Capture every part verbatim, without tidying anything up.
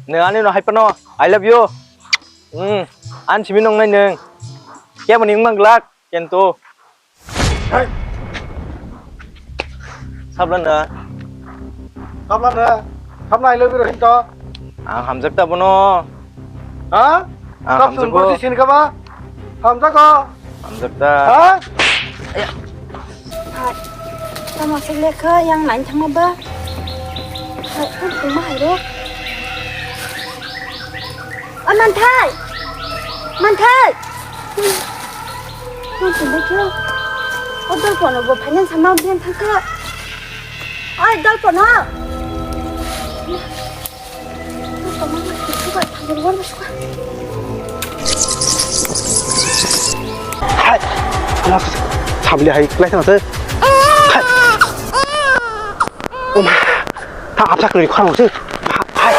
Nwng ani no hai phano, I love you. Hmm, ani simi nong nai nwng. Kebo ni wngma glak, kento. Hai. Sabla na. Sabla na. Sabla I love you ro hinto. Ang hamjak ta bono. Ha? Ang Kap hamjak sun bo. Boti sin ka ba? Hamjak ko. Hamjak ta. Ha? Hai, tamo se lekha yang lain thangma ba? Hai, ang tuma hai ro. O Manthai! Manthai! Ang tuma kyo. O dal pono bo finance sama bian thangka. Ai, dal pono! Hai, ala sabli hai klai sana se. Hai. Oma, ta apsa kri khana se. Hai.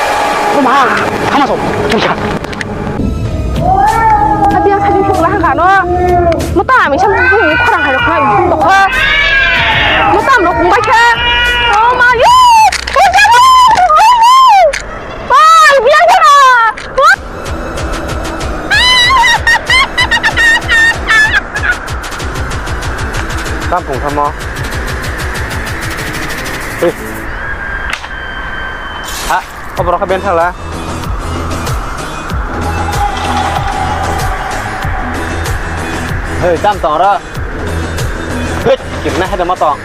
Oma, sama so. Tumsa. Abi ang khajin phung laha kano. Mota ami sam phung khorang hai khorang phung dokho. Mota amro phung bai kha. Oh ma yo. Oi, biang kha. Tam phung samo. Hei. Ha, khobor kha ben thala. Hei, tam tong ro. Hei, kibna hai da ma tong.